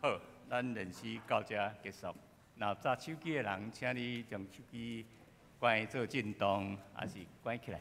好，咱練習到這結束。若有紮手機的人，請你將手機關做震動，抑是關起來。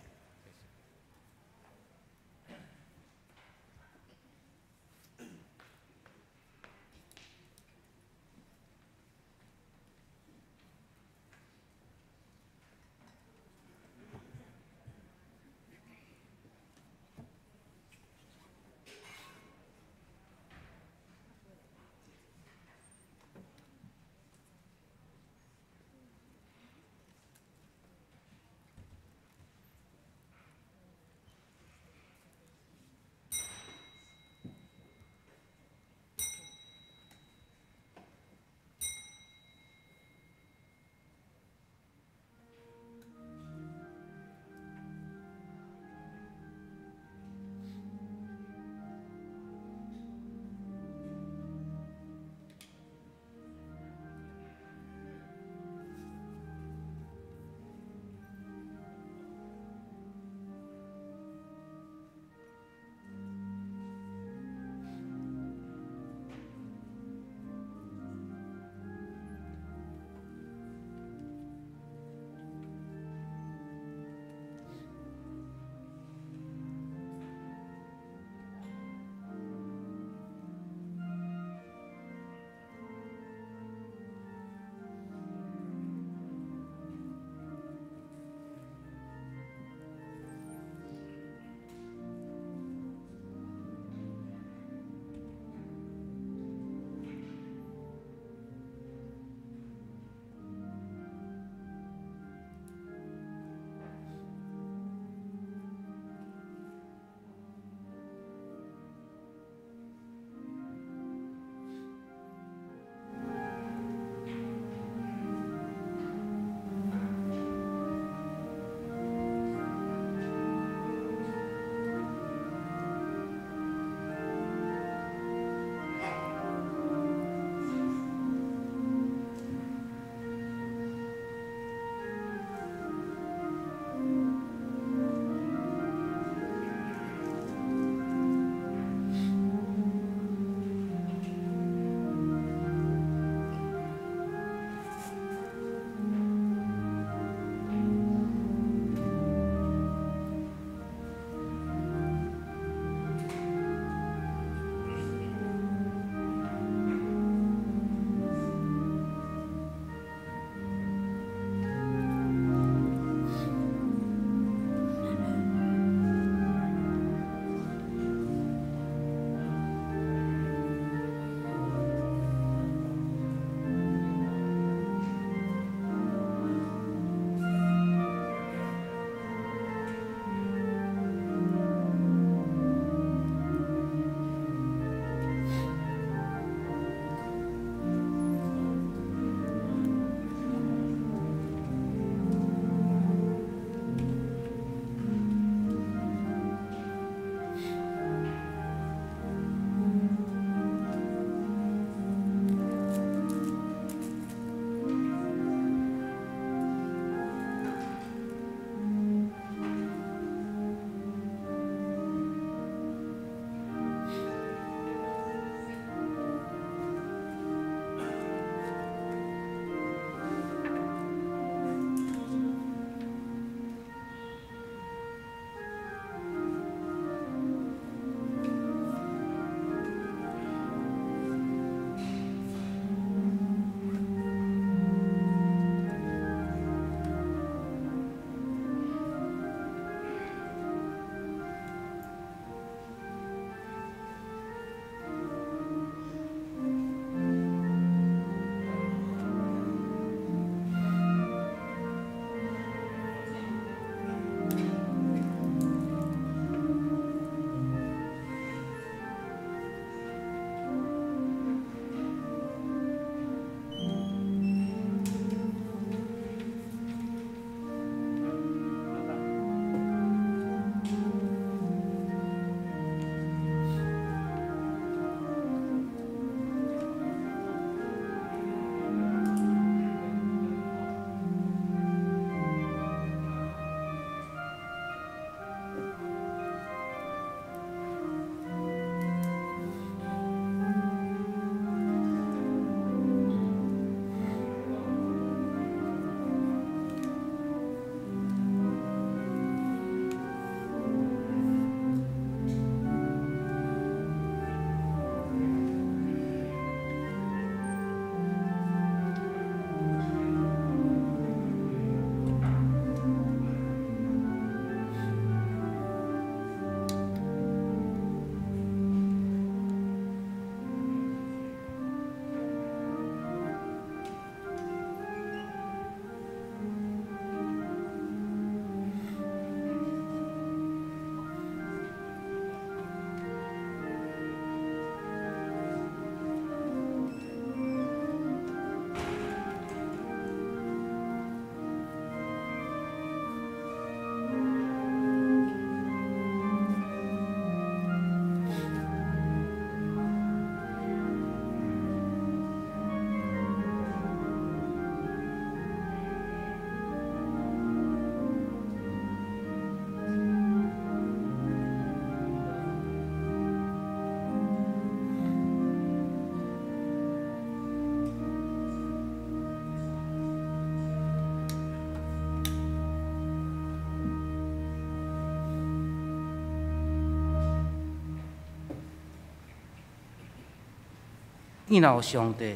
見到上帝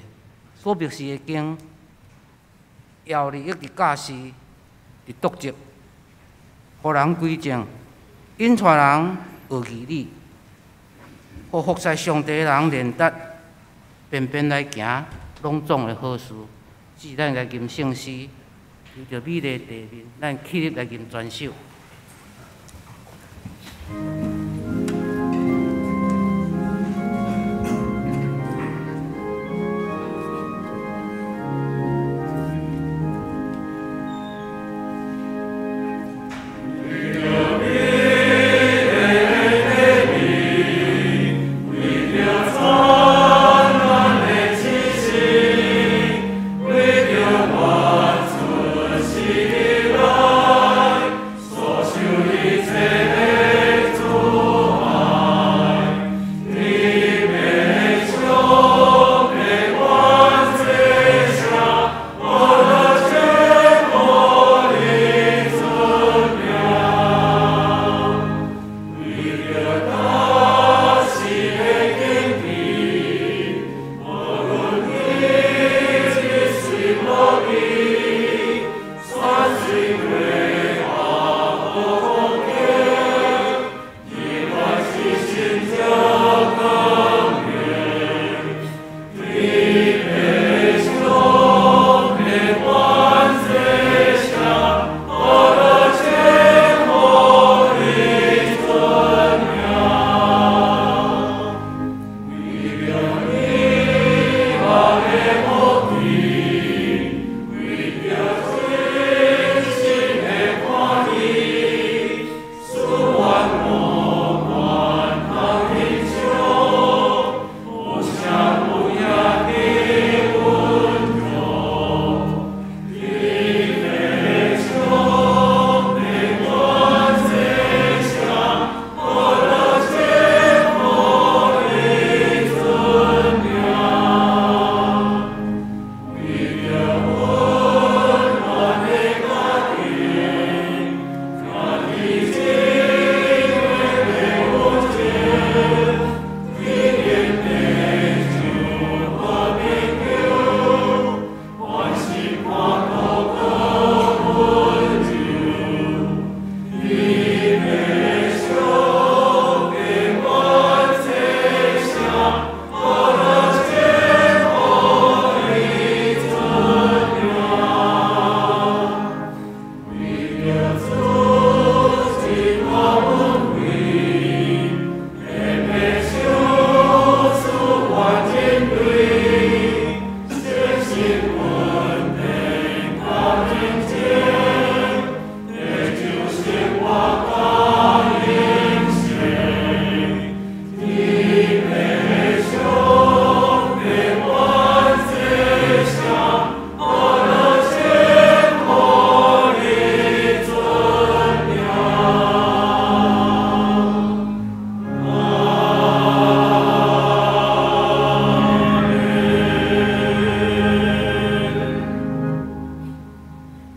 所默示的經，要理一直教示，伫督責，予人歸正，引帶人學義理，予服侍上帝的人練達，便便來行攏總的好事。這是咱來吟聖詩，為著美麗地面，咱起立來吟全首。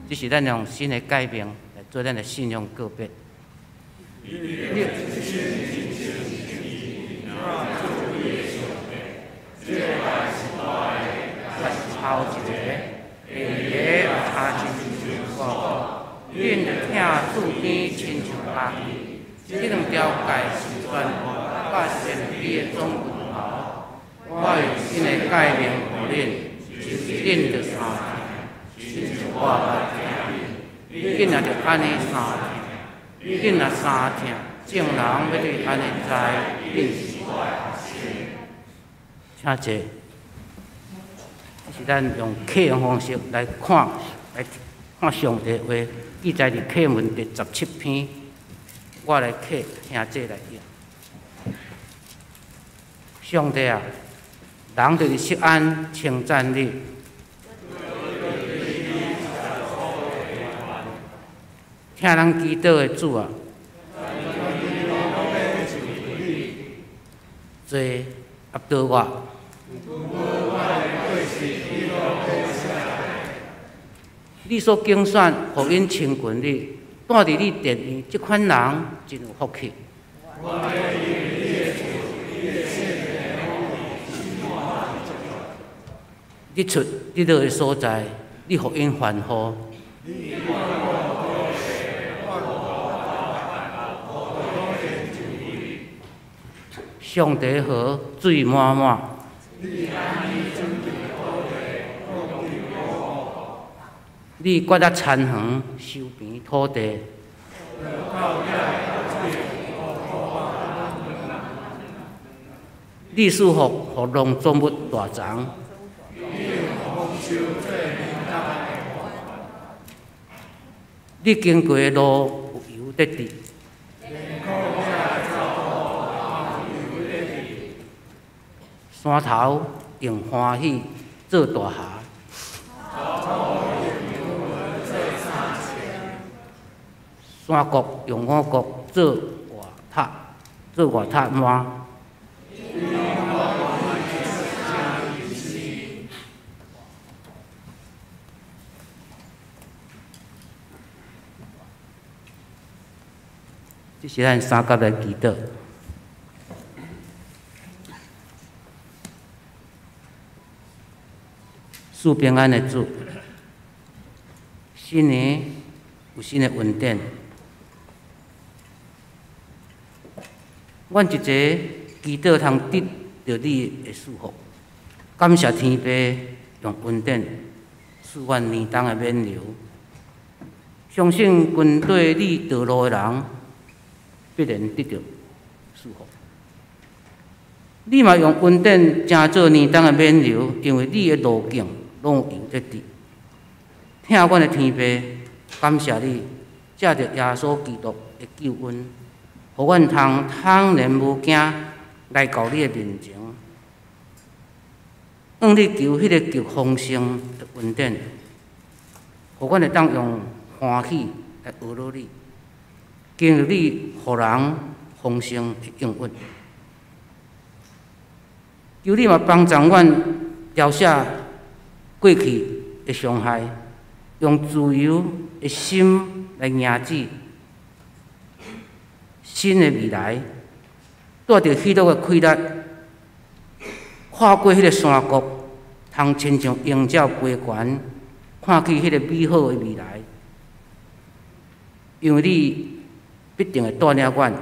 這是咱用新的誡命來做咱的信仰告別。頭一个，第二个也差親像我，恁著疼厝邊親像家己。這兩條誡是全部佮先知的總歸頭。我用新的誡命予恁，就是恁著相疼，親像我捌疼恁。恁若著按呢相疼，恁若相疼，眾人欲對按呢知恁是我的學生。請坐。這是咱用課文方式來看上帝話，記載佇課文第17篇。我來課，兄弟來應。上帝啊，人佇錫安稱讚你，聽人祈禱的主啊，坐壓倒我。你所揀選，予𪜶親近你，住佇你殿院，這款人真有福氣。日出日落的所在，你予𪜶欢呼。上帝河水满满。你割啊田园，收平土地。你赐福予农作物大长。你经过的路有油得滴。山头用欢喜做大峡。山谷用五谷做外塔，做外塔满。这是咱三甲来祈祷。赐平安的主，新年有新的恩典。阮一个祈祷通得著你的祝福，感谢天父用恩典赐阮年冬的免流。相信跟缀你道路的人，必然得著祝福。你嘛用恩典成做年冬的免流，因为你的路径拢有油得滴。听阮的天父，感谢你，藉著耶稣基督的救恩，予阮通坦然无惊来到你的面前。向你求彼个极丰盛的恩典，予阮会当用欢喜来学落你，经历你予人丰盛的应允。求你嘛帮助阮调写过去的伤害，用自由的心来迎接新的未来，带著喜乐的快乐，跨过彼个山谷，通亲像鹰鸟飞悬，看起彼个美好的未来。因为你必定会带领阮，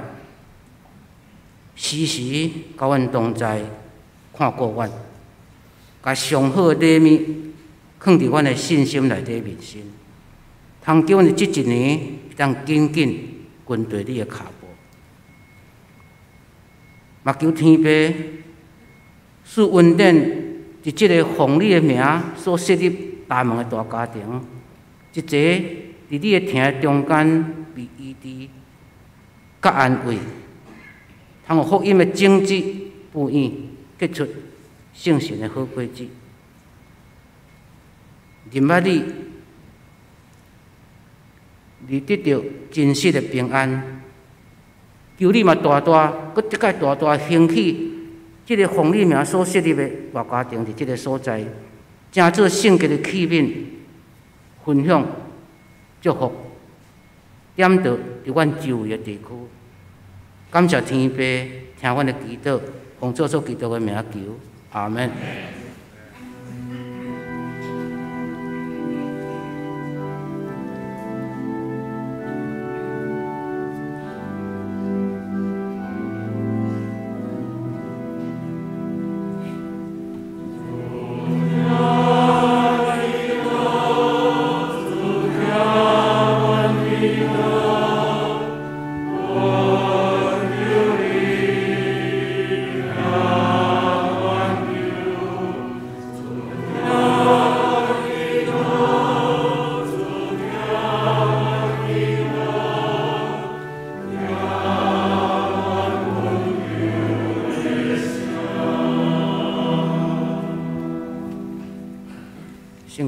时时佮阮同在，看顾阮，共上好的礼物囥伫阮的信心内底面前，通叫阮这一年会当紧紧跟缀你的跤步。嘛求天父赐恩典，伫这个奉你的名所设立大门的大家庭，一齐伫你的庭中间被医治、佮安慰，通予福音的种子哺育，结出圣神的好果子。认捌你，而得著真实的平安。求你嘛大大，阁这摆大大兴起，这个奉你名所设立的大家庭，伫这个所在，成做圣洁的器皿，分享祝福，点著伫阮周围的地区。感谢天父，听阮的祈祷，奉主耶稣基督的名求，阿们。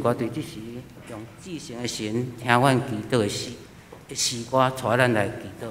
我对这时用至圣的神听阮祈祷的诗的诗歌，带咱来祈祷。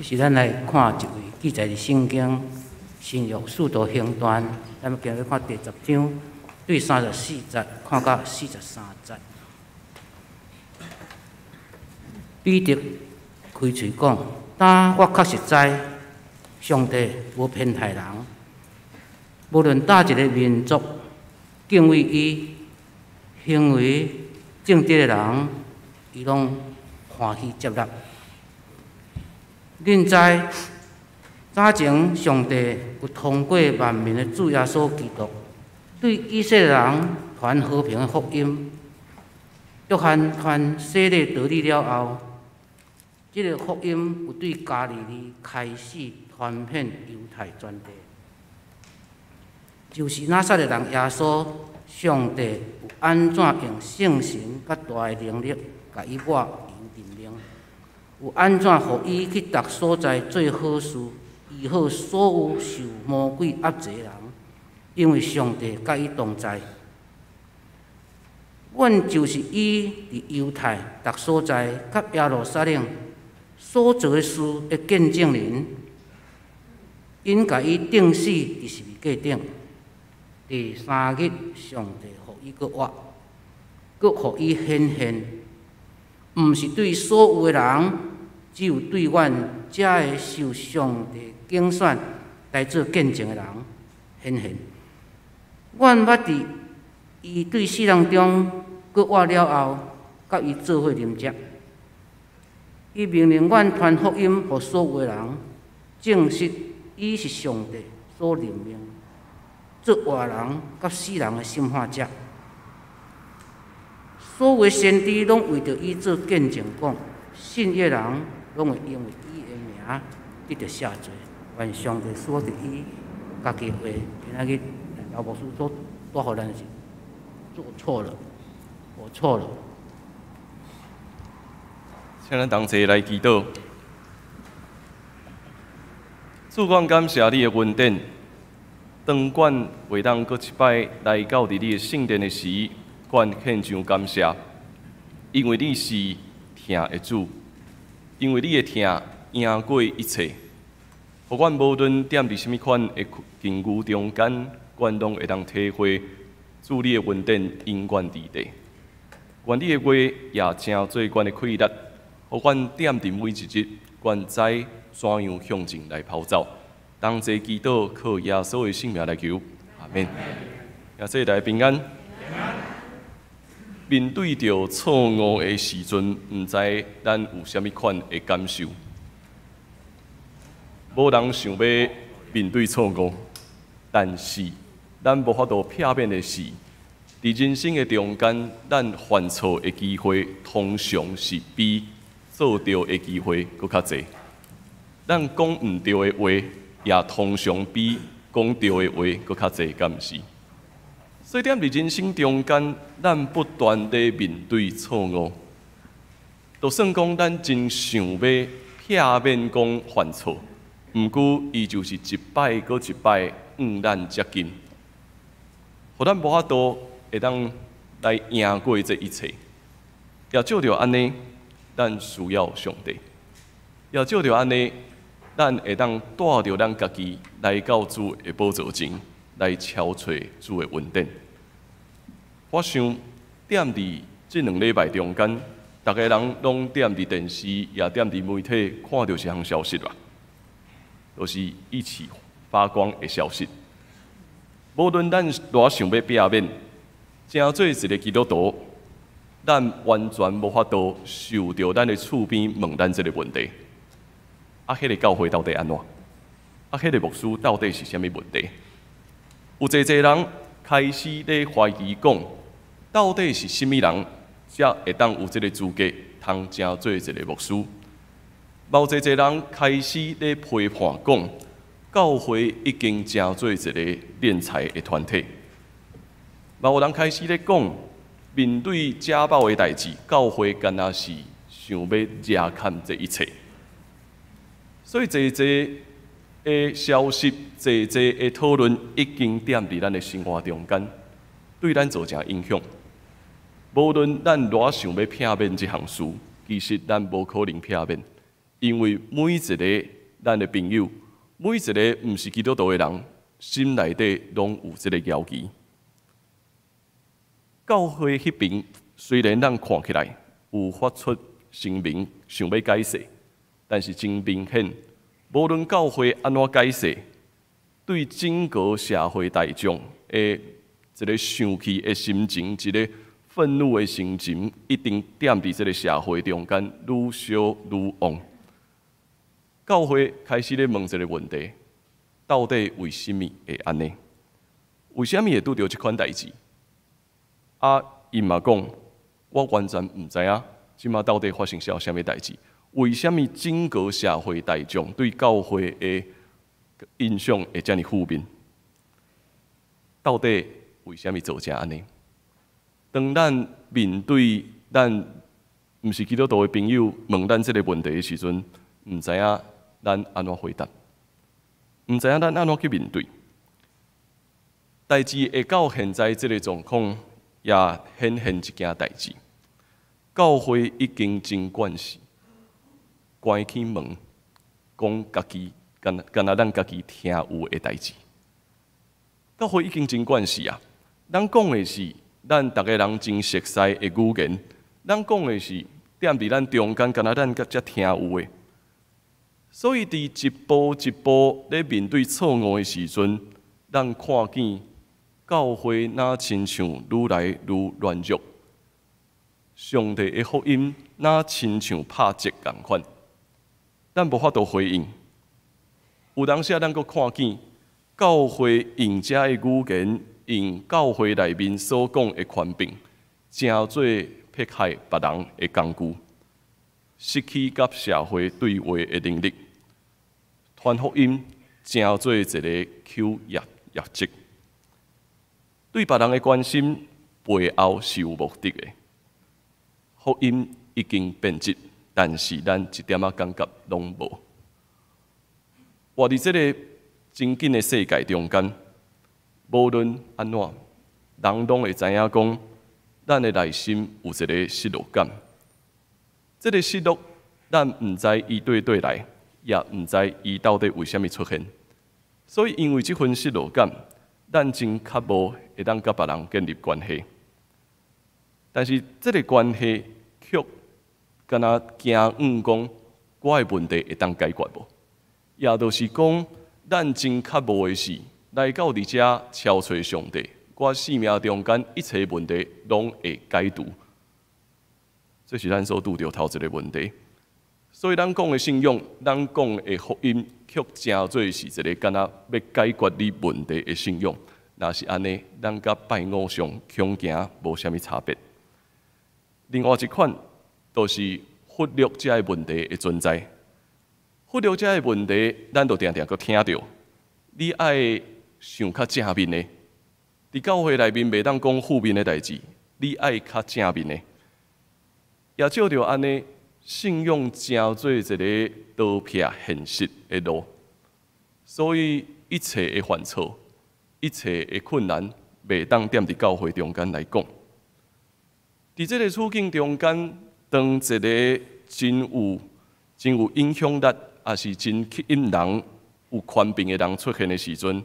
這是咱來看一位記載佇聖經新約使徒行傳，咱今日看第十章，對34節看到43節。彼得開喙講：當我確實知，上帝無偏待人，無論佗一个民族敬畏伊、行為正直的人，伊攏歡喜接納。恁知早前上帝有通過萬民的主耶穌基督，對以色列人傳和平的福音。約翰傳洗禮得禮了後，這个福音有對加利利開始傳遍猶太全地。就是拿撒勒人耶穌，上帝有按怎用聖神佮大的能力，共伊抹油任命，有按怎予伊去逐所在做好事，醫好所有受魔鬼壓制的人，因為上帝佮伊同在。阮就是伊佇猶太逐所在佮耶路撒冷所做的事的見證人，𪜶共伊釘死佇十字架頂。第三日，上帝予伊閣活，閣予伊顯現，毋是對所有的人，只有對阮這个受上帝揀選來做見證的人顯現。阮捌佇伊對死人中閣活了後，佮伊做伙啉食。伊命令阮傳福音予所有的人，證實伊是上帝所任命做活人佮死人的審判者。所有的先知攏為著伊做見證，講信伊的人攏會因為伊的名得著赦罪。願上帝賜福佇伊家己的話，今仔日老牧師所帶予咱是做錯了，我錯了。請咱同齊來祈禱。主，阮感謝你的恩典。當阮會當閣一擺來到佇你的聖殿的時，阮獻上感謝，因為你是疼的主，因為你的疼贏過一切。予阮無論踮佇啥物款的境遇中間，阮攏會當體會主你的恩典永遠佇地。願你的話也成做阮的氣力，予阮踮佇每一日，阮知怎樣向前來跑走。同齊祈禱，靠耶穌的聖名來求，阿們。耶穌來平安。面對著錯誤的時陣，毋知咱有啥物款的感受？無人想欲面對錯誤，但是咱無法度避免的是，佇人生的中間，咱犯錯的機會通常是比做對的機會閣較濟。咱講毋對的話，也通常比講對的話閣較濟，敢毋是？所以，踮佇人生中間，咱不斷地面對錯誤，就算講咱真想欲避免講犯錯，毋過伊就是一擺閣一擺向咱接近，予咱無法度會當來贏過這一切。也藉著按呢，咱需要上帝；也藉著按呢，咱會當帶著咱家己來到主的寶座前，來敲揣主的恩典。我想，踮佇這兩禮拜中間，逐个人攏踮佇電視，也踮佇媒體看著這項消息吧，就是意氣發光的消息。無論咱偌想欲避免，成做一个基督徒，咱完全無法度受著咱的厝邊問咱這个問題：啊，彼个教會到底按怎？啊，彼个牧師到底是啥物問題？有濟濟人開始咧懷疑講，到底是啥物人才會當有這个資格通成做一个牧師？有濟濟人開始咧批判講，教會已經成做一个斂財的團體。有人開始咧講，面對家暴的代誌，教會敢若是想欲遮蓋這一切。所以濟濟的消息，濟濟的討論，已經踮佇咱的生活中間，對咱造成影響。無論咱偌想欲避免這項事，其實咱無可能避免，因為每一个咱的朋友，每一个毋是基督徒的人，心內底攏有這个枵飢。教會彼爿雖然咱看起來有發出聲明，想欲解釋，但是真明顯，無論教會按怎解釋，對整個社會大眾的一个生氣的心情，一个憤怒的心情，一定踮佇這个社會中間愈燒愈旺。教會開始咧問一个問題：到底為啥物會按呢？為啥物會拄著這款代誌？啊，𪜶嘛講，我完全毋知影，這馬到底發生啥物代誌？為啥物整個社會大眾對教會的印象會遮爾負面？到底為啥物造成按呢？當咱面對咱毋是基督徒的朋友問咱這个問題的時陣，毋知影咱按怎回答，毋知影咱按怎去面對。代誌會到現在這个狀況，也顯現一件代誌。教會已經真慣勢，關起門講家己，敢若咱家己聽有的代誌。教會已經真慣勢啊！咱講的是咱逐个人真熟似的語言，咱講的是踮佇咱中間，敢若咱才聽有的。所以，佇一步一步咧面對錯誤的時陣，咱看見教會若親像愈來愈軟弱，上帝的福音若親像拍折仝款，咱無法度回應。有當時咱閣看見教會用這个語言，用教會內面所講的權柄，成做迫害別人的工具，失去佮社會對話的能力，傳福音成做一个口業業績。對別人的關心背後是有目的的。福音已經變質，但是咱一點仔感覺攏無。活佇這个真緊的世界中間，無論按怎，人攏會知影講，咱的內心有一个失落感。這个失落，咱毋知伊佗佗來，也毋知伊到底為啥物出現。所以，因為這份失落感，咱真較無會當佮別人建立關係。但是，這个關係卻敢若驚毋講，我的問題會當解決無？也就是講，咱真較無的是來到佇遮敲揣上帝，我生命中間一切問題攏會解除。這是咱所拄著頭一个問題。所以，咱講的信仰，咱講的福音，卻成做是一个敢若欲解決你問題的信仰。若是按呢，咱佮拜偶像恐驚無啥物差別。另外一款，就是忽略這个問題的存在。忽略這个問題，咱就定定閣聽著。你愛想較正面的，佇教會內面袂當講負面的代誌，你愛較正面的。也照著按呢，信仰成做一个逃避現實的路，所以一切的犯錯、一切的困難，袂當踮佇教會中間來講。佇這个處境中間，當一个真有影響力，抑是真吸引人、有權柄的人出現的時陣，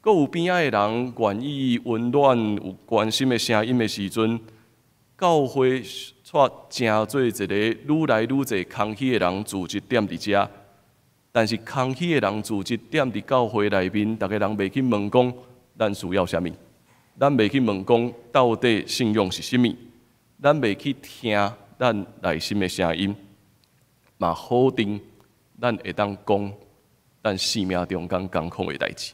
閣有邊仔的人願意溫暖、有關心的聲音的時陣，教會卻成做一个愈來愈濟空虛的人聚集踮佇遮。但是空虛的人聚集踮佇教會內面，逐个人袂去問講咱需要啥物，咱袂去問講到底信仰是啥物，咱袂去聽咱內心的聲音，嘛否定咱會當講咱生命中間艱苦的代誌。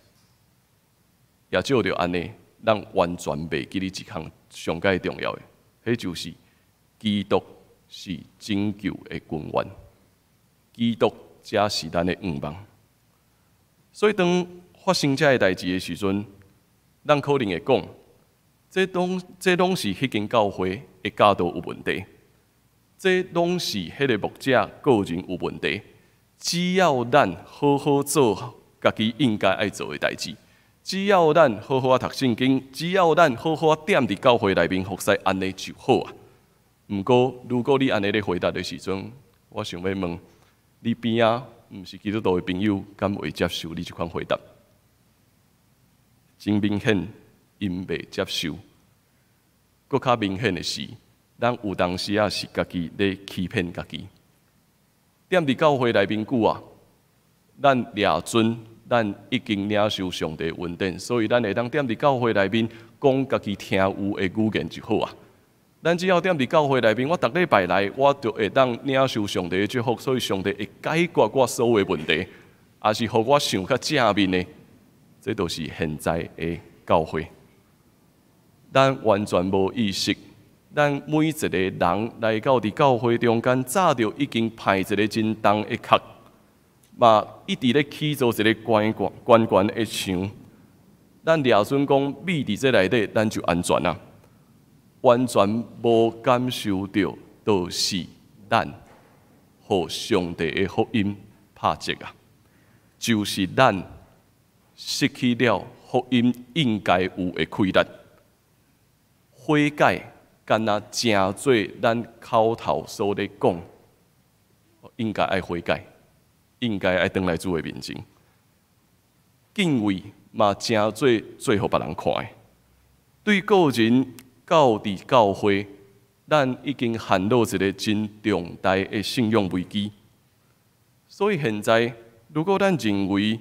也照著按呢，咱完全袂記得一項上蓋重要的，彼就是基督是拯救的根源，基督才是咱的向望。所以當發生這个代誌的時陣，咱可能會講，這攏是彼間教會的教導有問題，這攏是彼个牧者個人有問題。只要咱好好做家己應該愛做的代誌，只要咱好好仔讀聖經，只要咱好好仔踮佇教會內面服侍，按呢就好啊。毋過，如果你按呢咧回答的時陣，我想欲問，你邊仔毋是基督徒的朋友，敢會接受你這款回答？真明顯，𪜶袂接受。閣較明顯的是，咱有當時仔是家己咧欺騙家己。踮佇教會內面久啊，咱掠準，咱已經領受上帝恩典，所以咱會當踮佇教會內面講家己聽有的語言就好啊。咱只要踮佇教會內面，我逐禮拜來，我就會當領受上帝的祝福，所以上帝會解決我所有的問題，抑是予我想較正面的。這都是現在的教會。咱完全無意識，咱每一個人來到佇教會中間，早就已經歹一個真重的殼，嘛一直咧起造一個懸懸懸懸的牆。咱掠準講，覕佇這內底，咱就安全啊！完全無感受著，就是咱予上帝的福音拍折啊！就是咱失去了福音應該有的氣力。悔改，敢若成做咱口頭所咧講，應該愛悔改，應該愛轉來主的面前。敬畏嘛，成做做予別人看的。對個人到佇教會，咱已經陷入一個真重大的信仰危機。所以現在，如果咱認為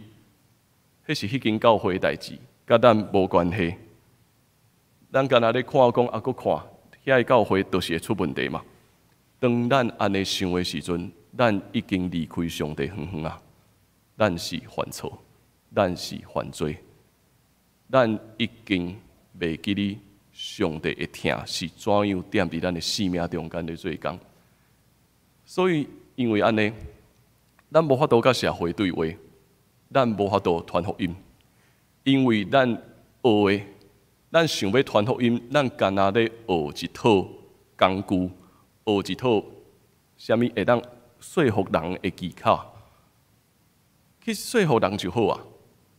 彼是彼間教會的代誌，佮咱無關係，咱敢若咧看講，猶閣看，遐个教會就是會出問題嘛。當咱按呢想的時陣，咱已經離開上帝遠遠啊！咱是犯錯，咱是犯罪，咱已經袂記得上帝的疼是怎樣踮佇咱的生命中間咧做工。所以，因為按呢，咱無法度佮社會對話，咱無法度傳福音，因為咱學的，咱想欲傳福音，咱敢若咧學一套工具，學一套啥物會當說服人的技巧，去說服人就好啊，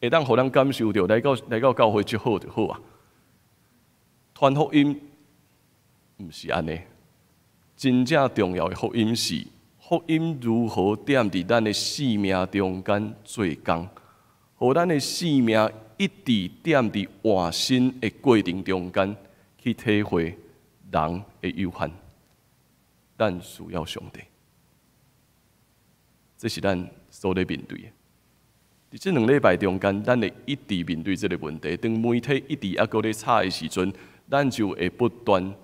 會當予人感受著來到教會就好就好啊。傳福音毋是按呢，真正重要的福音是福音如何踮佇咱的生命中間做工，予咱的生命一直踮佇換新的過程中間去體會人的有限，咱需要上帝，這是咱所咧面對的。佇這兩禮拜中間，咱會一直面對這个問題。當媒體一直猶閣咧炒的時陣，咱就會不斷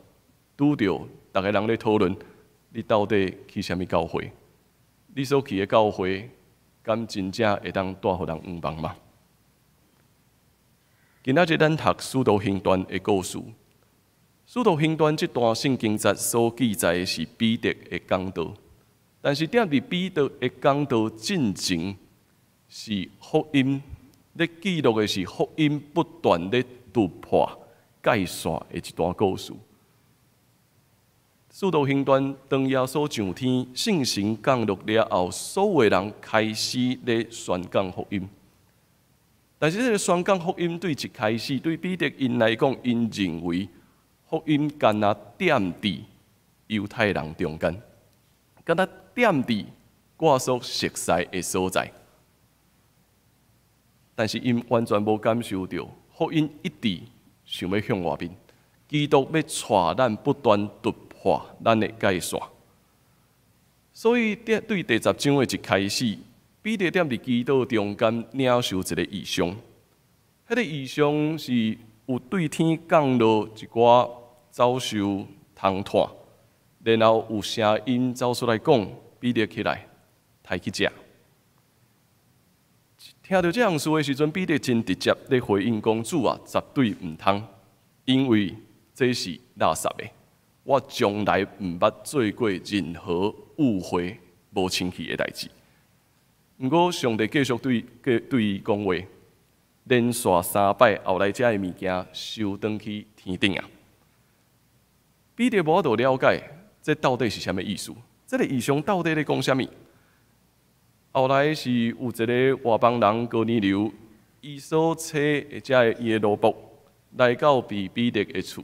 拄著逐个人咧討論：你到底去啥物教會？你所去的教會，敢真正會當帶予人向望嗎？今仔日咱讀《使徒行傳》的故事，《使徒行傳》這段聖經節所記載的是彼得的講道，但是踮佇彼得的講道進前，是福音咧記錄的是福音不斷咧突破界線的一段故事。使徒行傳當耶穌上天，聖神降落了後，所有人開始咧宣講福音。但是這个宣講福音對一開始對彼得𪜶來講，𪜶認為福音敢若踮佇猶太人中間，敢若踮佇我所熟似的所在。但是𪜶完全無感受著福音一直想欲向外面，基督欲帶咱不斷突破咱的界線。所以，對第10章的一開始，彼得踮佇祈禱中間領受一个異象，彼个異象是有對天降落一寡走獸絨毯，然後有聲音走出來講：彼得起來，刣去食。聽著這項事的時陣，彼得真直接咧回應講：主啊，絕對毋通，因為這是垃圾的，我從來毋捌做過任何污穢、無清氣的代誌。毋過上帝繼續對伊講話，連續三擺，後來這个物件收轉去天頂啊。彼得無法度了解這到底是啥物意思？這个異象到底咧講啥物？後來是有一个外邦人哥尼流，伊所差的這个伊的奴僕來到彼得的厝，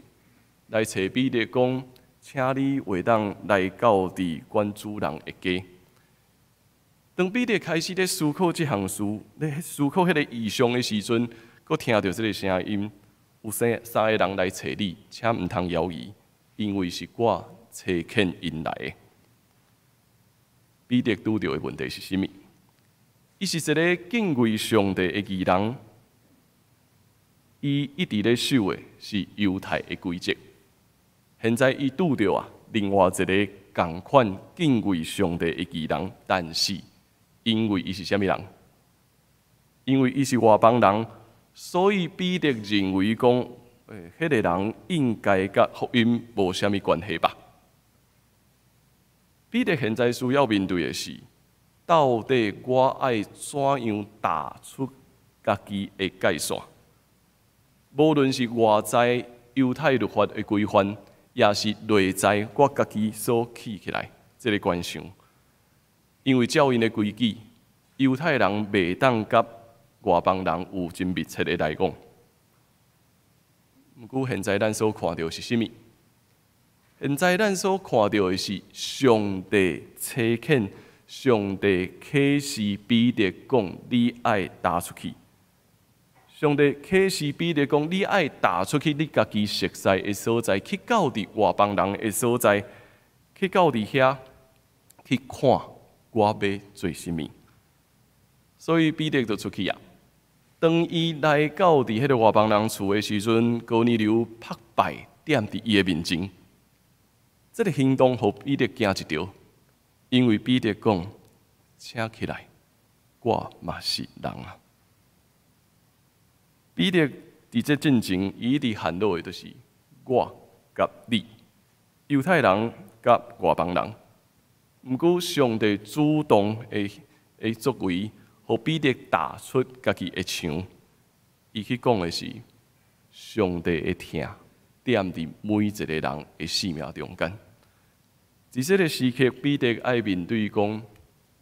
來揣彼得講，請你會當來到佇阮主人的家。當彼得開始咧思考這項事，咧思考彼個異象的時陣，閣聽著這个聲音，有三个人來揣你，請毋通猶豫，因為是我差遣𪜶來的。彼得拄著的問題是啥物？伊是一个敬畏上帝的義人，伊一直咧守的是猶太的規則。現在伊拄著啊，另外一个仝款敬畏上帝的義人，但是因為伊是啥物人？因為伊是外邦人，所以彼得認為講，彼个人應該佮福音無啥物關係吧？彼得現在需要面對的是，到底我愛怎樣踏出家己的界線？無論是外在猶太律法的規範，抑是內在我家己所起起來這个觀想。因為照𪜶的規矩，猶太人袂當佮外邦人有真密切的來往。毋過現在咱所看著是啥物？現在咱所看著的是上帝差遣，上帝啟示彼得講：你愛踏出去。上帝啟示彼得講：你愛踏出去，你家己熟似的所在，去到佇外邦人的所在，去到佇遐去看我欲做啥物。所以彼得就出去啊。當伊來到佇彼个外邦人厝的時陣，哥尼流拍敗踮佇伊的面前。這个行動予彼得驚一跳，因為彼得講：請起來，我嘛是人啊。彼得佇這進前，伊一直陷落的就是我佮你，猶太人佮外邦人。毋過上帝主動的作為，予彼得踏出家己的牆。伊去講的是上帝的疼，踮佇每一个人的生命中間。佇這个時刻，彼得愛面對講：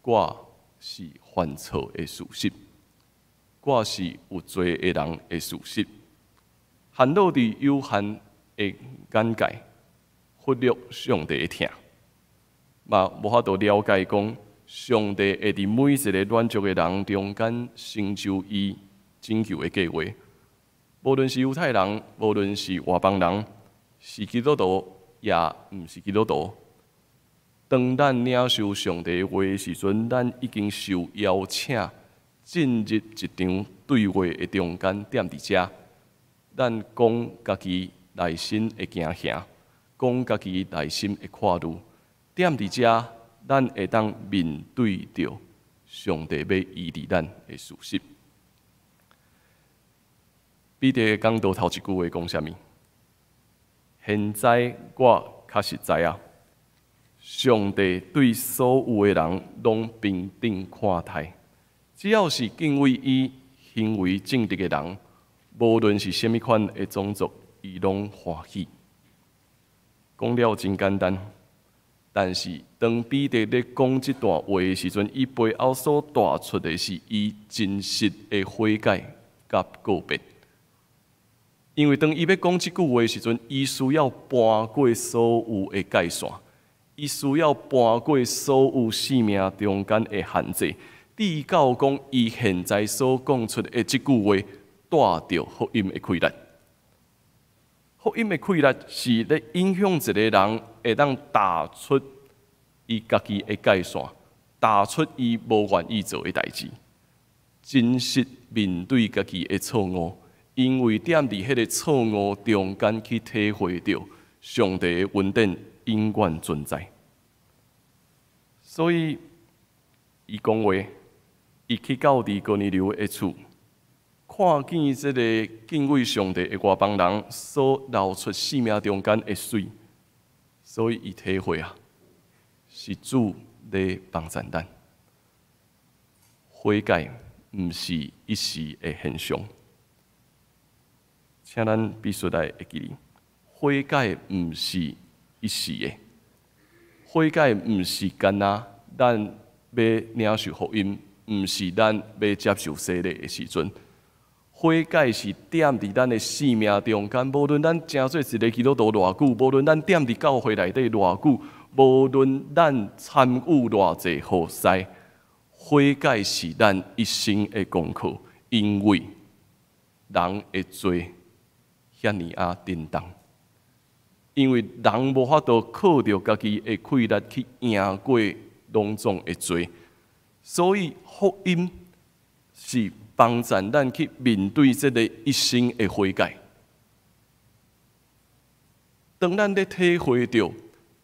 我是犯錯的事實，我是有罪的人的事實。陷落佇有限的眼界，忽略上帝的疼，嘛無法度了解講，上帝會佇每一个軟弱的人中間成就伊拯救的計劃。無論是猶太人，無論是外邦人，是基督徒，抑毋是基督徒。當咱領受上帝話的時陣，咱已經受邀請進入一場對話的中間，踮佇遮，咱講家己內心的驚嚇，講家己內心的看慮，踮佇遮，咱會當面對著上帝欲醫治咱的事實。彼得講道頭一句話講啥物？現在我確實知影，上帝對所有的人攏平等看待，只要是敬畏伊、行為正直的人，無論是啥物款的種族，伊攏歡喜。講了真簡單，但是當彼得咧講這段話的時陣，伊背後所帶出的是伊真實的悔改佮告別。因為當伊欲講這句話的時陣，伊需要搬過所有的界線，伊需要搬過所有生命中間的限制，直到講伊現在所講出的這句話，帶著福音的氣力。福音的氣力是咧影響一个人會當踏出伊家己的界線，踏出伊無願意做的代誌，真實面對家己的錯誤。因為踮佇彼个錯誤中間去體會著上帝的恩典永遠存在，所以伊講話，伊去到佇哥尼流的厝，看見這个敬畏上帝的外邦人所流出生命中間的水，所以伊體會啊，是主咧幫贊咱。悔改毋是一時的現象。請咱必須來會記得，悔改毋是一時的，悔改毋是干焦咱欲領受福音，毋是咱欲接受洗禮的時陣。悔改是踮佇咱的生命中間，無論咱成做一个基督徒偌久，無論咱踮佇教會內底偌久，無論咱參與偌濟服侍，悔改是咱一生的功課，因為人的罪遐爾仔沉重，因為人無法度靠著家己的氣力去贏過攏總的罪，所以福音是幫助咱去面對這个一生的悔改。當咱咧體會著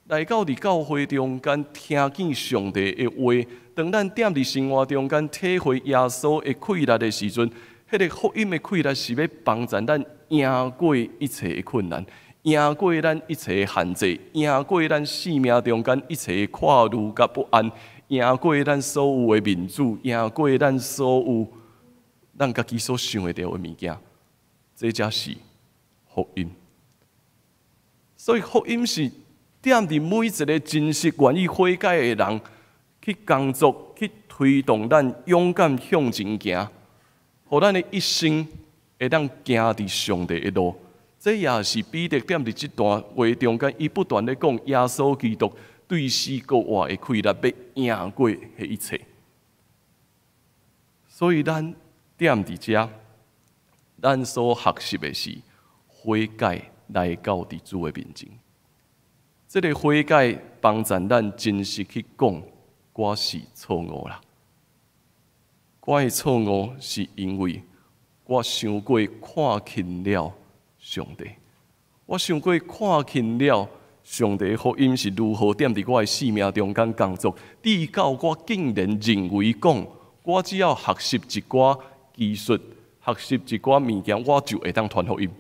來到佇教會中間聽見上帝的話，當咱踮佇生活中間體會耶穌的氣力的時陣，彼个福音的氣力是欲幫助咱贏過一切的困難，贏過咱一切的限制，贏過咱生命中間一切的顧慮佮不安，贏過咱所有的面子，贏過咱所有咱家己所想會著的物件，這才是福音。所以福音是踮佇每一个真實願意悔改的人去工作，去推動咱勇敢向前行，予咱的一生會當行佇上帝的路。這也是彼得踮佇這段話中間，伊不斷咧講耶穌基督對死閣活的氣力，欲贏過彼一切。所以咱踮佇遮，咱所學習的是悔改來到佇主的面前。這个悔改幫助咱真實去講，我是錯誤啦。我的錯誤是因為我傷過看輕了上帝，我傷過看輕了上帝福音是如何踮佇我的生命中間工作，直到我竟然認為講，我只要學習一寡技術，學習一寡物件，我就會當傳福音。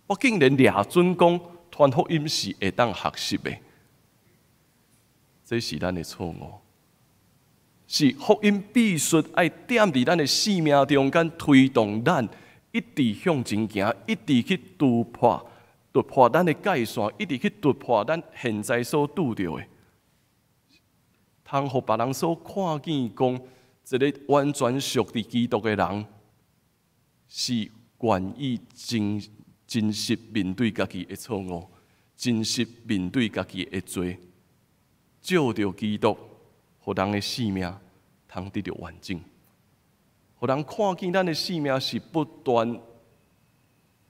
我竟然掠準講傳福音是會當學習的，這是咱的錯誤。是福音必須愛踮佇咱的生命中間推動咱，一直向前行，一直去突破咱的界線，一直去突破咱現在所拄著的，通予別人所看見，講一个完全屬佇基督的人，是願意真真實面對家己的錯誤，真實面對家己的罪，藉著基督，予人的生命通得著完整，予人看見咱的生命是不斷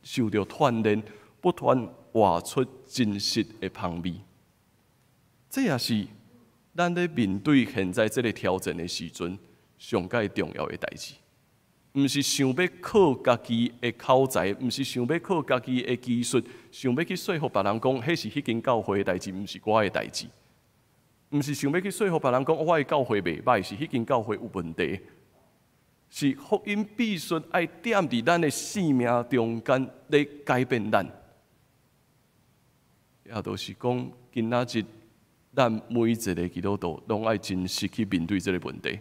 受著鍛鍊，不斷活出真實的芳味。這也是咱咧面對現在這个挑戰的時陣，上蓋重要的代誌。毋是想欲靠家己的口才，毋是想欲靠家己的技術，想欲去說服別人講，彼是彼間教會的代誌，毋是我的代誌。毋是想欲去說服別人講，我的教會袂䆀，是彼間教會有問題。是福音必須愛踮佇咱的生命中間咧改變咱。也就是講，今仔日咱每一个基督徒攏愛真實去面對這个問題。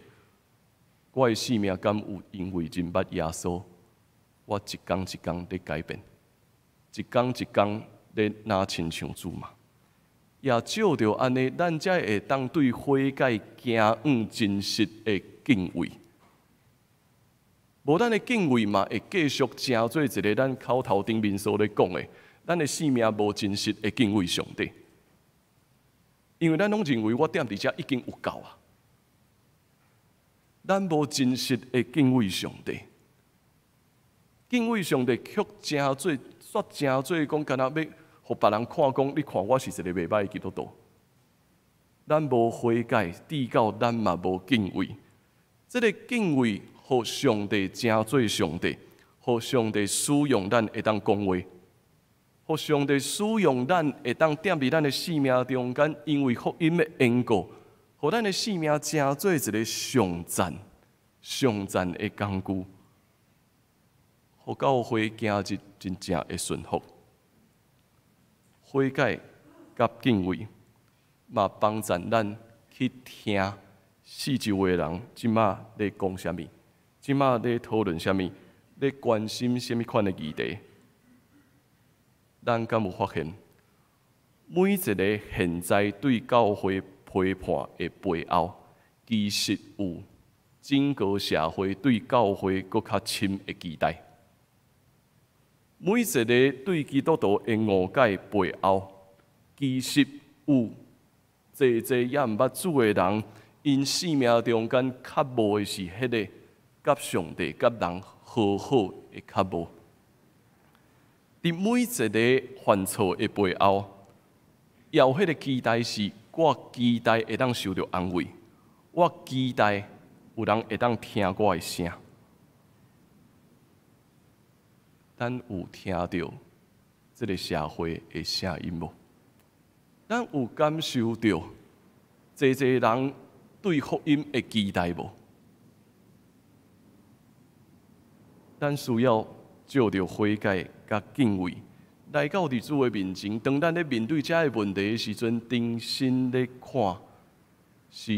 我的生命敢有因為認捌耶穌，我一工一工咧改變，一工一工咧若親像主嘛？也藉著按呢，咱才會當對悔改行往真實的敬畏。無咱的敬畏嘛，會繼續成做一个咱口頭頂面所咧講的，咱的生命無真實的敬畏上帝，因為咱攏認為我踮佇遮已經有夠啊。咱無真實的敬畏上帝，敬畏上帝卻成做，煞成做講，敢若欲予別人看講，你看我是一个袂䆀的基督徒。咱無悔改，直到咱嘛無敬畏。這个敬畏，予上帝成做上帝，予上帝使用咱會當講話，予上帝使用咱會當踮佇咱的生命中間，因為福音的緣故，予咱的生命成做一个上讚、上讚的工具，予教會今日真正會順服。悔改佮敬畏，嘛幫助咱去聽四周圍的人這馬咧講啥物，這馬咧討論啥物，咧關心啥物款的議題。咱敢有發現，每一个現在對教會批判的背後，其實有整個社會對教會閣較深的期待。每一个對基督徒的誤解背後，其實有濟濟猶毋捌主的人， 𪜶生命中間渴慕的是彼个佮上帝、佮人和好的渴慕。佇每一个犯錯的背後，也有彼个期待是，我期待會當受著安慰，我期待有人會當聽我的聲。咱有聽著這个社會的聲音無？咱有感受著濟濟人對福音的期待無？咱需要藉著悔改佮敬畏，來到佇主的面前。當咱咧面對這个問題的時陣，重新咧看，是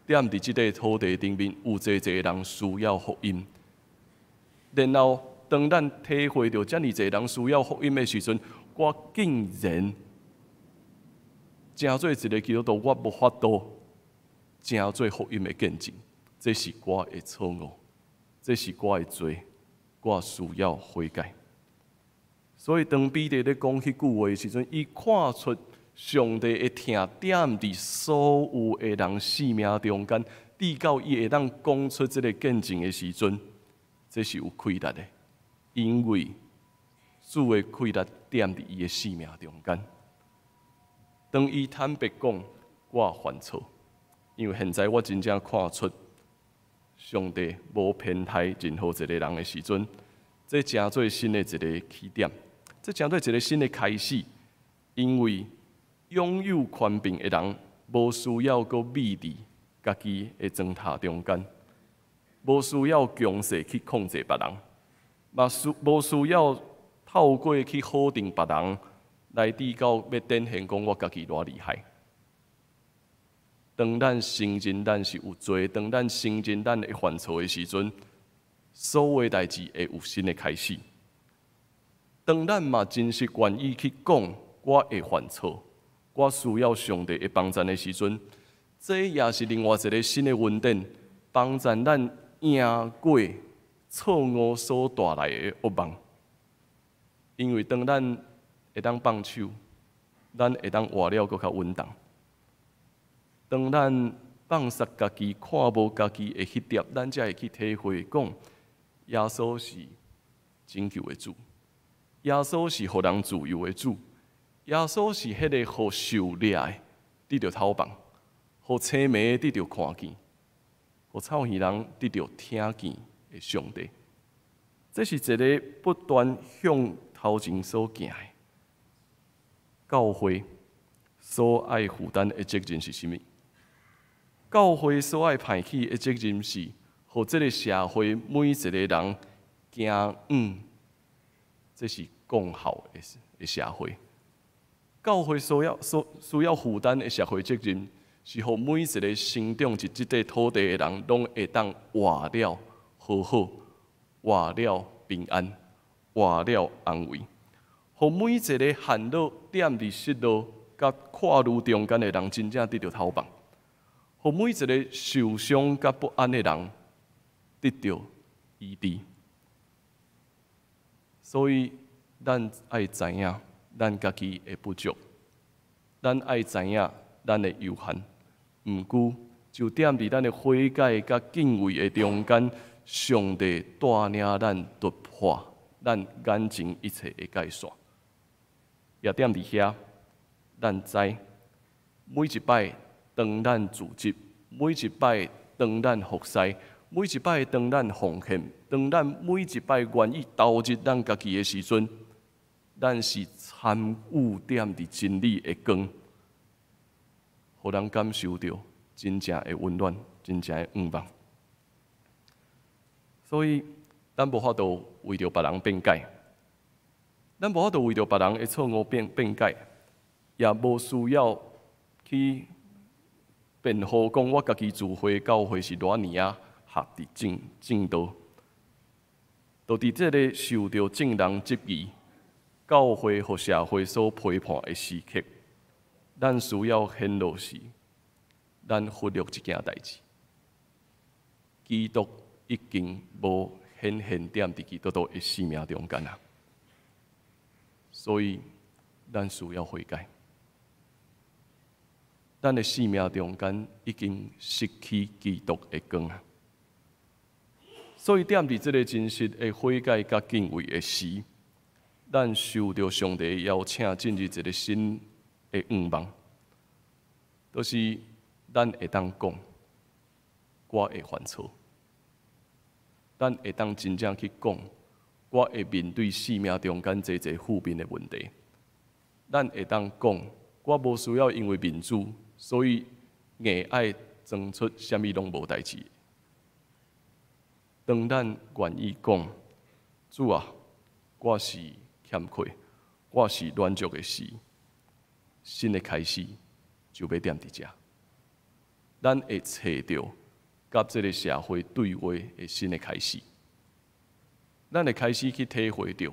踮佇這塊土地頂面有濟濟人需要福音。然後，當咱體會著遮爾濟人需要福音的時陣，我竟然成做一个基督徒，我無法度成做福音的見證，這是我的錯誤，這是我的罪，我需要悔改。所以，當彼得咧講彼句話的時陣，伊看出上帝的疼踮佇所有的人生命中間，直到伊會當講出這个見證的時陣，這是有氣力的，因為主的氣力踮佇伊的生命中間。當伊坦白講我犯錯，因為現在我真正看出上帝無偏待任何一个人的時陣，這成做新的一个起點，這成做一个新的開始。因為擁有權柄的人，無需要閣秘佇家己的床榻中間，無需要強勢去控制別人，嘛無需要透過去否定別人，來至到欲展現講我家己偌厲害。當咱承認咱是有罪，當咱承認咱會犯錯的時陣，所有代誌會有新的開始。當咱嘛真實願意去講我會犯錯，我需要上帝的幫贊的時陣，這也是另外一个新的恩典，幫贊咱贏過錯誤所帶來的噩夢。因為當咱會當放手，咱會當活了閣較穩當。當咱放殺家己，看無家己的彼點，咱才會去體會講，耶穌是拯救的主，耶穌是予人自由的主，耶穌是彼个予受掠的得著透放，予青盲的得著看見，予臭耳人得著聽見的上帝。這是一个不斷向頭前所行的教會所愛負擔的責任是啥物？教會所愛派去的責任是，予這个社會每一个人行遠，這是共好的社會。教會所需要負擔的社會責任，是予每一个生長佇這塊土地的人，攏會當活了和好，活了平安，活了安慰。予每一个陷落踮佇失落佮跨慮中間的人，真正得著透放；予每一个受傷佮不安的人，得著醫治。所以，咱愛知影咱家己的不足，咱愛知影咱的有限。毋過，就踮佇咱的悔改佮敬畏的中間，上帝帶領咱突破咱眼前一切的界線。也踮佇遐，咱知每一擺當咱組織，每一擺當咱服侍，每一擺當咱奉獻，當咱每一擺願意投入咱家己的時陣，咱是參與踮佇真理的光，予人感受著真正的溫暖，真正的向望。所以，咱無法度為著別人辯解，咱無法度為著別人的錯誤辯解，也無需要去辯護講我家己自會教會是偌爾仔合佇正道。就佇這个受著眾人質疑、教會予社會所批判的時刻，咱需要顯露是，咱忽略一件代誌。基督已經無顯現踮佇基督徒的生命中間啊，所以咱需要悔改。咱的生命中間已經失去基督的光啊！所以踮佇這个真實的悔改佮敬畏的時，咱受著上帝邀請進入一个新的願望，就是咱會當講，我會犯錯。咱會當真正去講，我會面對生命中間濟濟負面的問題。咱會當講，我無需要因為面子，所以硬愛裝出啥物攏無代誌。當咱願意講，主啊，我是欠缺，我是軟弱的時，新的開始就欲踮佇遮。咱會揣著佮這个社會對話的新的開始，咱會開始去體會著，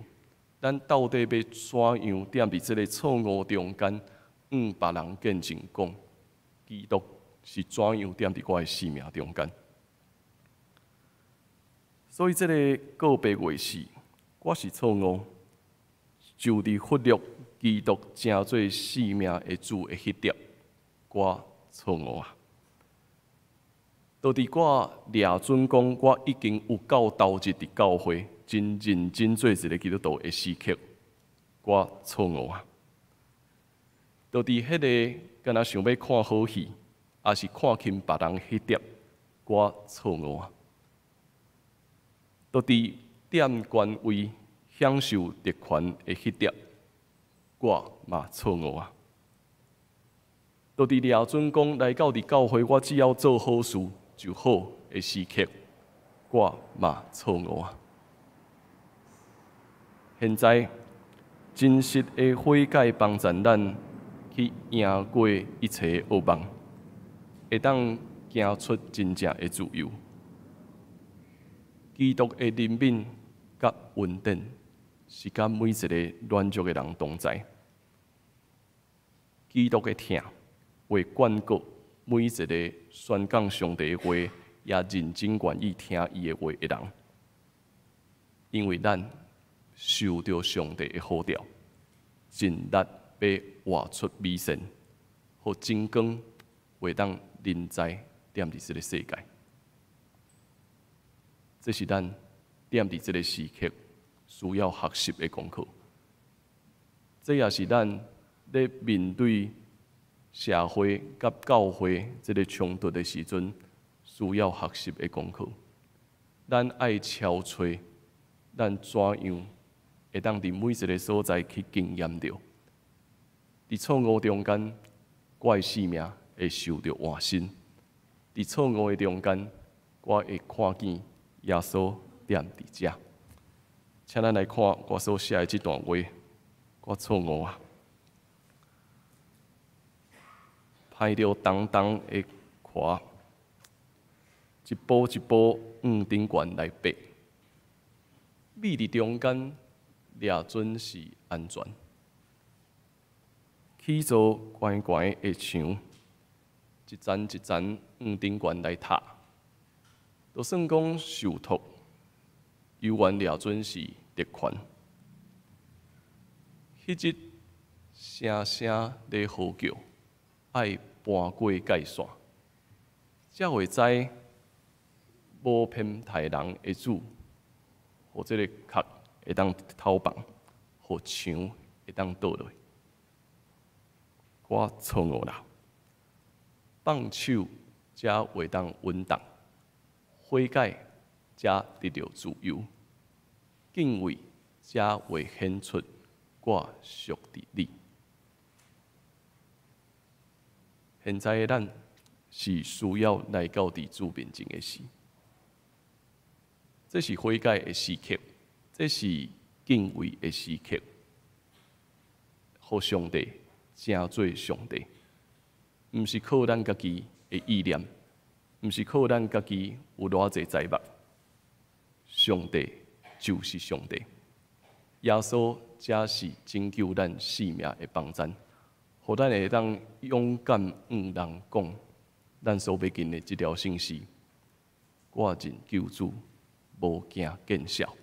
咱到底欲怎樣踮佇這个錯誤中間，向別人見證講，基督是怎樣踮佇我的生命中間。所以這个告別月是，我是錯誤，就佇忽略基督成做生命的主的彼點，我錯誤啊！就佇我掠準講，我已經有夠投入佇教會，真認真做一个基督徒的時刻，我錯誤啊！就佇彼个敢若想欲看好戲，抑是看輕別人彼點，我錯誤啊！就佇踮權位享受特權的彼點，我嘛錯誤啊！就佇掠準講來到佇教會，我只要做好事就好的時刻，我嘛錯誤啊！現在真實的悔改幫助咱去贏過一切惡夢，會當行出真正的自由。基督的憐憫佮恩典，是佮每一个軟弱的人同在。基督的疼會灌過每一个宣講上帝的話，也認真願意聽伊的話的人，因為咱受著上帝的呼召，盡力欲活出美善，予真光會當臨在踮佇這个世界。這是咱踮佇這个時刻需要學習的功課。這也是咱咧面對社會佮教會這个衝突的時陣，需要學習的功課。咱愛超揣，咱怎樣會當佇每一个所在去經驗著，佇錯誤中間，我的生命會受著換新；佇錯誤的中間，我會看見耶穌踮佇遮。請咱來看我所寫的這段話，我錯誤啊！歹著重重的箍，一步一步向頂懸來爬，覕佇中間掠準是安全。起造懸懸的牆，一層一層向頂懸來塔，就算講受託，猶原掠準是特權。彼日聲聲咧號叫，愛搬過界線，才會知無偏待人的主，予這个殼會當偷放，予牆會當倒落。我錯誤啦，放手才會當穩當，悔改才得著自由，敬畏才會顯出我屬佇你。現在的咱是需要來到佇主面前的時，這是悔改的時刻，這是敬畏的時刻，予上帝成做上帝，毋是靠咱家己的意念，毋是靠咱家己有偌濟才目，上帝就是上帝，耶穌才是拯救咱性命的幫贊，予咱會當勇敢向人講，咱所欲行的這條線是，我認救主，無驚見笑。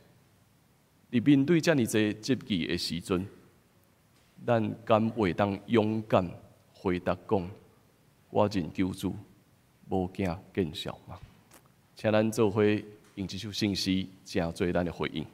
佇面對遮爾濟質疑的時陣，咱敢會當勇敢回答講，我認救主，無驚見笑人。請咱做伙用這首聖詩，成做咱的回應。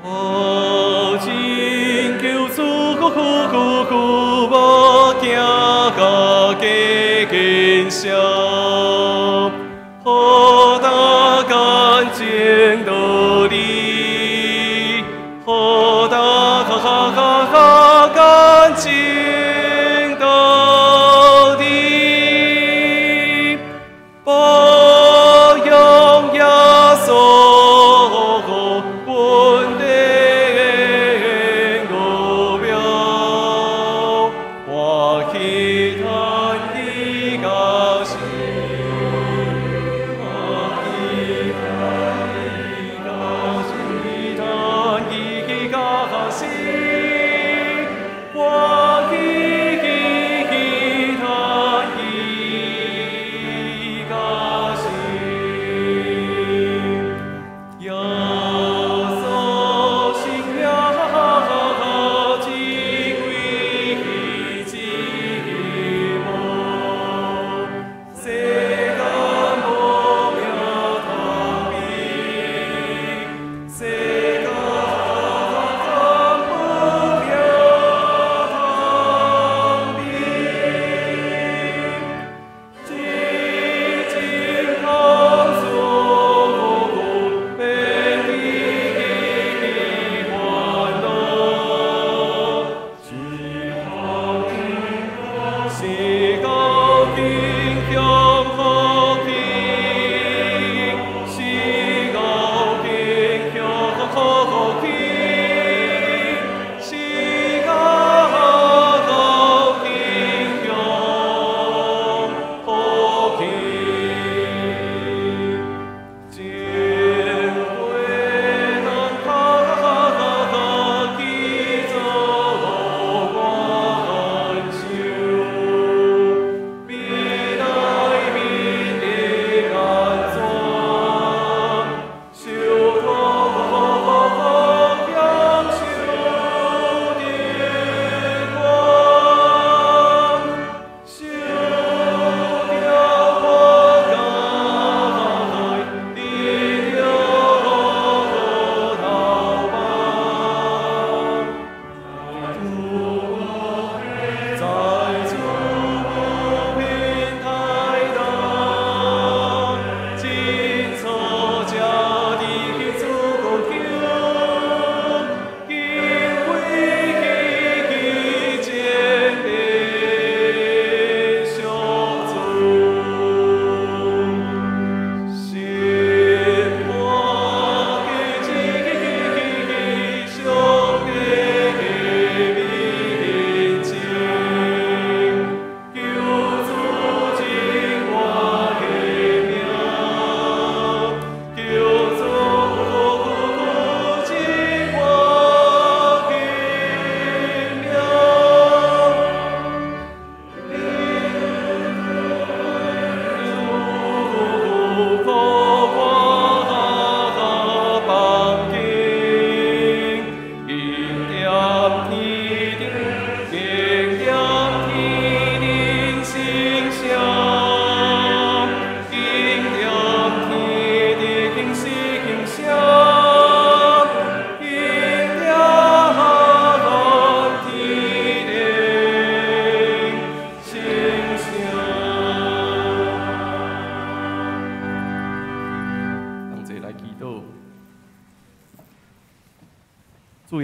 我真救主，無驚家見笑，何大干淨道理，何大干淨道理，保養耶穌。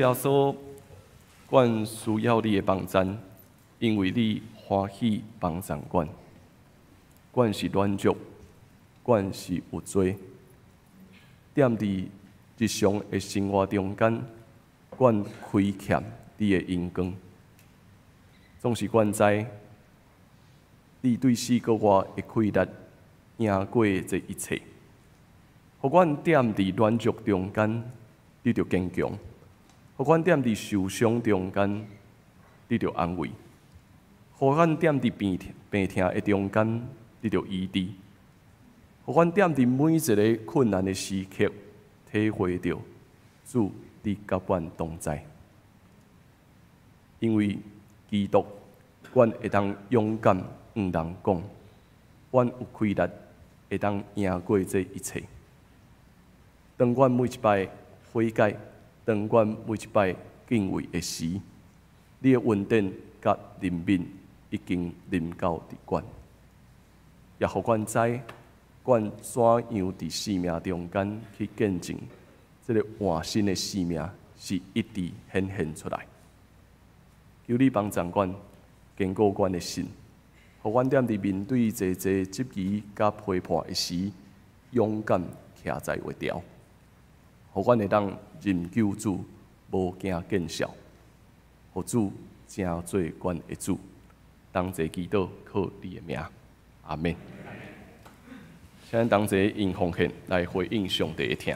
耶穌，阮需要你的幫贊，因為你歡喜幫贊阮。阮是軟弱，阮是有罪，踮佇日常的生活中間，阮虧欠你的榮光。總是阮知，你對四個外的氣力贏過這一切，予阮踮佇軟弱中間，得著堅強；予阮踮佇受傷中間，得著安慰；予阮踮佇病痛的中間，得著醫治；予阮踮佇每一个困難的時刻，體會著主你佮阮同在。因為基督，阮會當勇敢向人講，阮有氣力會當贏過這一切。當阮每一擺悔改，當阮每一擺敬畏的時，你的恩典佮憐憫已經臨到佇阮，也予阮知，阮怎樣佇生命中間去見證這个換新的生命是一直顯現出來。求你幫助阮，堅固阮的心，予阮踮佇面對濟濟質疑佮批判的時，勇敢徛在位條，予阮會當認救主，無驚見笑，予主成做阮的主，同齊祈禱，靠你的名，阿們。請咱同齊用奉獻來回應上帝的疼。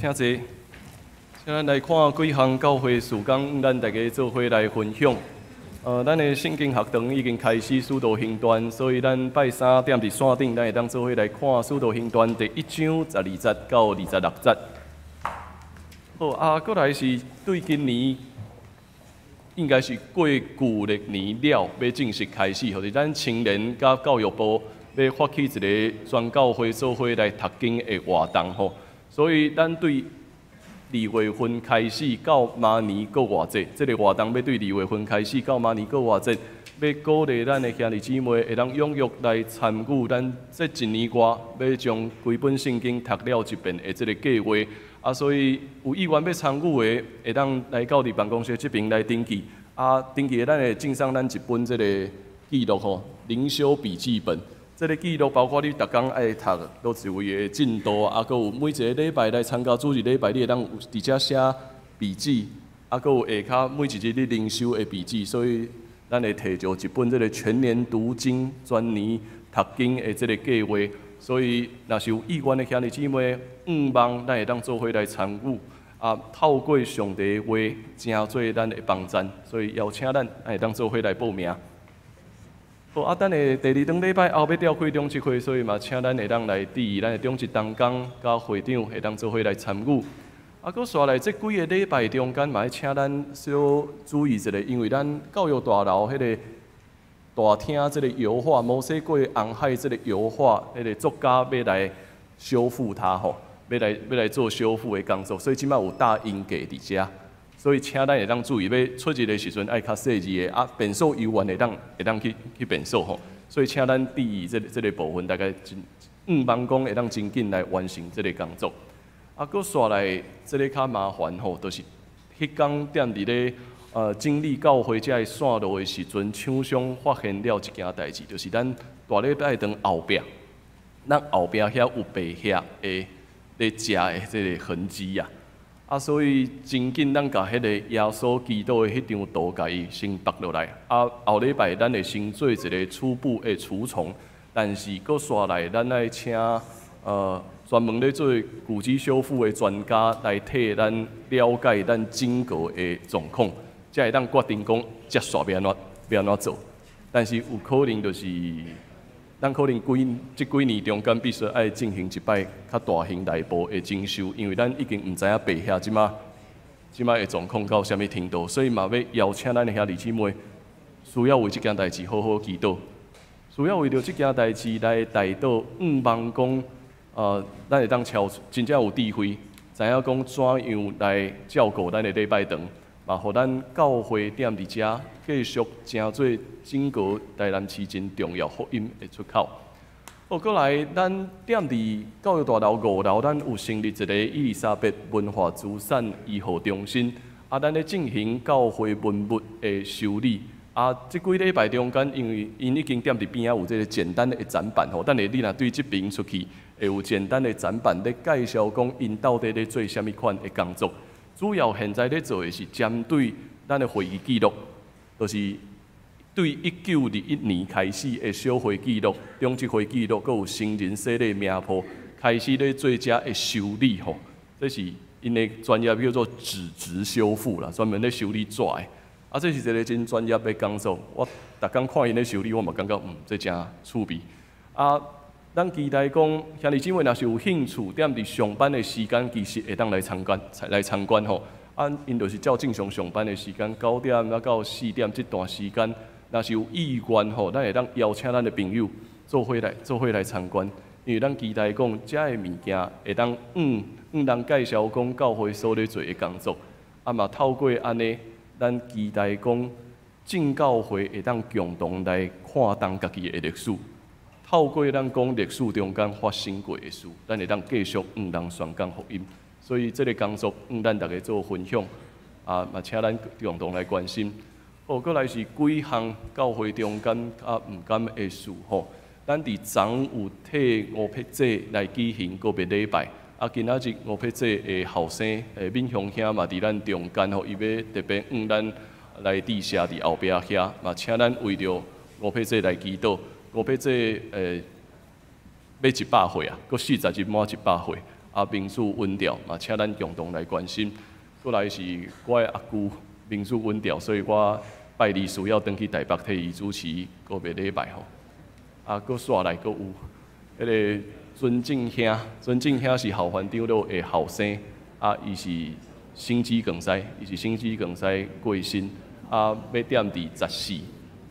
請坐，請咱來看幾項教會事工，咱大家做伙來分享。咱的聖經學堂已經開始使徒行傳，所以咱拜三踮佇線頂，咱會當做伙來看使徒行傳第一章12節到26節。好，啊，閣來是對今年應該是過舊曆年了，欲正式開始，就是咱青年佮教育部欲發起一个全教會做伙來讀經的活動吼。所以咱對二月份開始到明年復活節，這个活動欲對二月份開始到明年復活節，欲鼓勵咱的兄弟姊妹會當踴躍來參與咱這一年外，欲將規本聖經讀了一遍的這个計劃。啊，所以有意願欲參與的，會當來到佇辦公室這爿來登記。啊，登記的咱會贈送咱一本這个記錄吼，靈修筆記本。這个記錄包括你逐工愛讀佗一位的進度，啊，閣有每一个禮拜來參加主日禮拜，你會當有佇遮寫筆記，啊，閣有下跤每一日你靈修的筆記，所以咱會提著一本這个全年讀經、全年讀經的這个計劃。所以，若是有意願的兄弟姊妹，向望咱會當做伙來參與，啊，透過上帝的話，成做咱的幫贊，所以邀請咱會當做伙來報名。好，啊，等下第二頓禮拜後欲召開長執會，所以嘛，請咱會當來注意咱的長執同工佮會長會當做伙來參與。啊，閣紲來這幾个禮拜中間，嘛欲請咱小注意一下，因為咱教育大樓彼个大廳這个油畫，摩西過紅海這个油畫，彼个作家欲來修復它吼，欲來做修復的工作，所以這擺有搭鷹架佇遮，所以請咱會當注意，欲出入的時陣愛較細膩的，啊，便所猶原會當去便所吼，所以請咱注意這个部分，大概真向望講會當真緊來完成這个工作。啊，閣紲來這个較麻煩吼，就是彼工踮佇咧整理教會遮的線路的時陣，廠商發現了一件代誌，就是咱大禮拜堂後壁，咱後壁遐有白蟻的咧食的這个痕跡啊。啊，所以真緊咱共彼个耶穌基督的彼張圖共伊先縛落來。啊，後禮拜咱會先做一个初步的除蟲，但是閣紲來，咱愛請專門咧做古蹟修復的專家來替咱了解咱整個的狀況，才會當決定講接續欲按怎做。但是有可能就是，咱可能這幾年中間必須愛進行一擺較大型內部的整修，因為咱已經毋知影白蟻這擺的狀況到啥物程度，所以嘛欲邀請咱的兄弟姊妹，需要為這件代誌好好祈禱，需要為著這件代誌來代禱，向望講，咱會當超真正有智慧，知影講怎樣來照顧咱的禮拜堂，嘛，予咱教會踮佇遮繼續成做整個台南市真重要福音的出口。好，閣來，咱踮佇教育大樓五樓，咱有成立一个伊麗莎白文化資產醫護中心。啊，咱咧進行教會文物的修理。啊，這幾禮拜中間，因為𪜶已經踮佇邊仔有這个簡單的展板吼，等下你若對這爿出去，會有簡單的展板咧介紹講𪜶到底咧做啥物款的工作。主要現在咧做的是針對咱的會議記錄，就是對1921年開始的小會記錄、長執會記錄，閣有成人洗禮名簿，開始咧做遮的修理吼。這是𪜶的專業叫做紙質修復啦，專門咧修理紙的。啊，這是一个真專業的工作。我逐工看𪜶咧修理，我嘛感覺這誠趣味。啊，咱期待講兄弟姊妹若是有興趣，踮佇上班的時間，其實會當來參觀，來參觀吼。啊，𪜶就是照正常上班的時間，9點啊到4點這段時間，若是有意願吼，咱會當邀請咱的朋友做伙來參觀。因為咱期待講，遮的物件會當向人介紹講教會所咧做的工作，啊嘛透過按呢，咱期待講眾教會會當共同來看重家己的歷史，透過咱講歷史中間發生過的事，咱會當繼續向人宣講福音。所以這个工作向咱逐家做分享，啊嘛請咱共同來關心。好，閣來是幾項教會中間較毋甘的事吼。咱佇昨有替吳佩姐來舉行告別禮拜，啊，今仔日吳佩姐的後生敏雄兄嘛佇咱中間吼，伊欲特別向咱來致謝佇後壁遐，嘛請咱為著吳佩姐來祈禱。吳佩姐欲100歲啊，閣40日滿100歲，啊，名字穩掉，嘛請咱共同來關心。閣來是我的阿舅名字穩掉，所以我拜二需要轉去台北替伊主持告別禮拜吼。啊，閣紲來閣有彼个尊敬兄，尊敬兄是校園長老的後生，啊，伊是心肌梗塞，伊是心肌梗塞過身。啊，欲踮佇十四，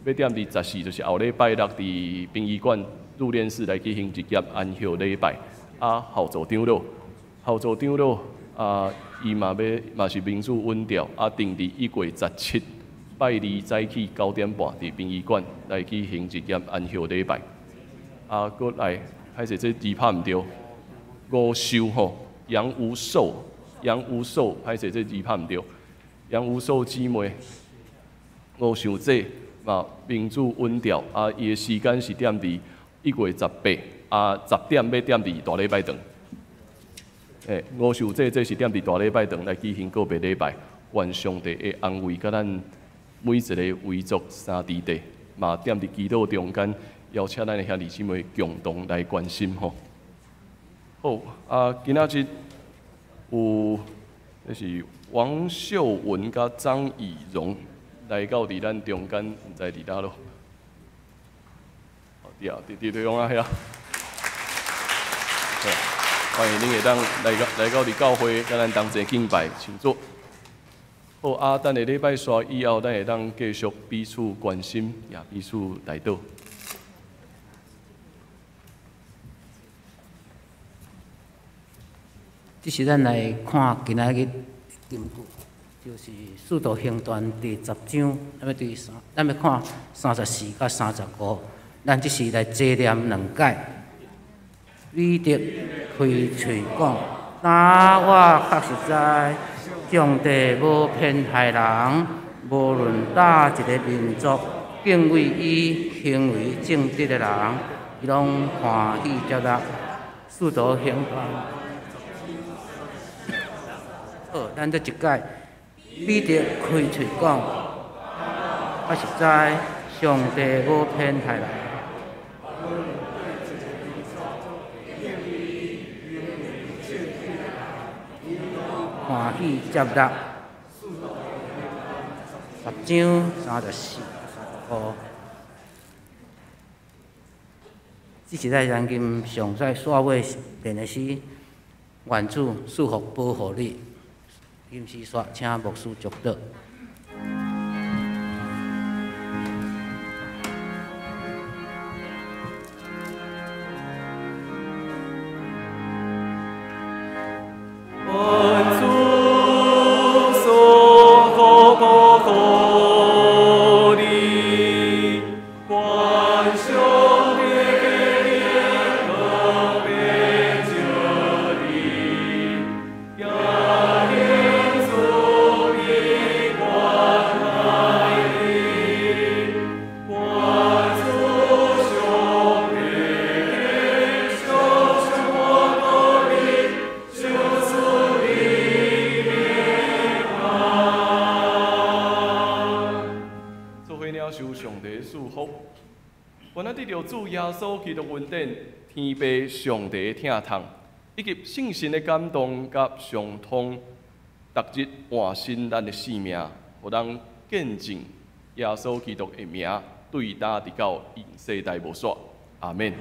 欲踮佇十四，就是後禮拜六佇殯儀館入殮室來舉行一業安息禮拜。啊，後座長老，後座長老啊，伊嘛欲嘛是名字穩調，啊，定佇1月17拜二早起9點半，佇殯儀館來舉行一業安息禮拜。啊，閣來，歹勢這字拍毋著，吳秀吼，楊無壽，楊無壽，歹勢這字拍毋著，楊無壽姊妹，吳秀姐嘛，名字穩調，啊，伊的時間是踮佇1月18，啊，10點欲踮佇大禮拜堂。吳秀姐這是踮佇大禮拜堂來舉行告別禮拜，願上帝的安慰佮咱每一个遺族三弟弟，嘛踮佇祈禱中間，邀請咱的兄弟姊妹共同來關心吼。好，啊，今仔日有，這是王秀文佮張以榮來到佇咱中間，毋知佇佗落。佇啊，佇佇對方啊遐。歡迎恁會當來到佇教會，佮咱同齊敬拜，請坐。好，啊，等下禮拜煞以後，咱會當繼續彼此關心，也彼此代禱。這是咱來看今仔日經句，就是《使徒行傳》第十章，咱欲對三，咱欲看34佮35。咱這是來齊念兩解。彼得開喙講：那我確實知，上帝無偏待人，無論佗一个民族，敬畏伊、行為正直的人，伊攏歡喜接納。使徒行傳。好，咱再一解。彼得開喙講：我實知，上帝無偏待人。歡喜接納。十章34、35。這是咱現今上使煞尾念的詩，願主賜福保護你。金絲煞，請牧師祝禱。天父上帝的疼痛，以及聖神的感動佮相通，逐日換新咱的生命，予咱見證耶穌基督的名，對今直到永世代無煞。阿們。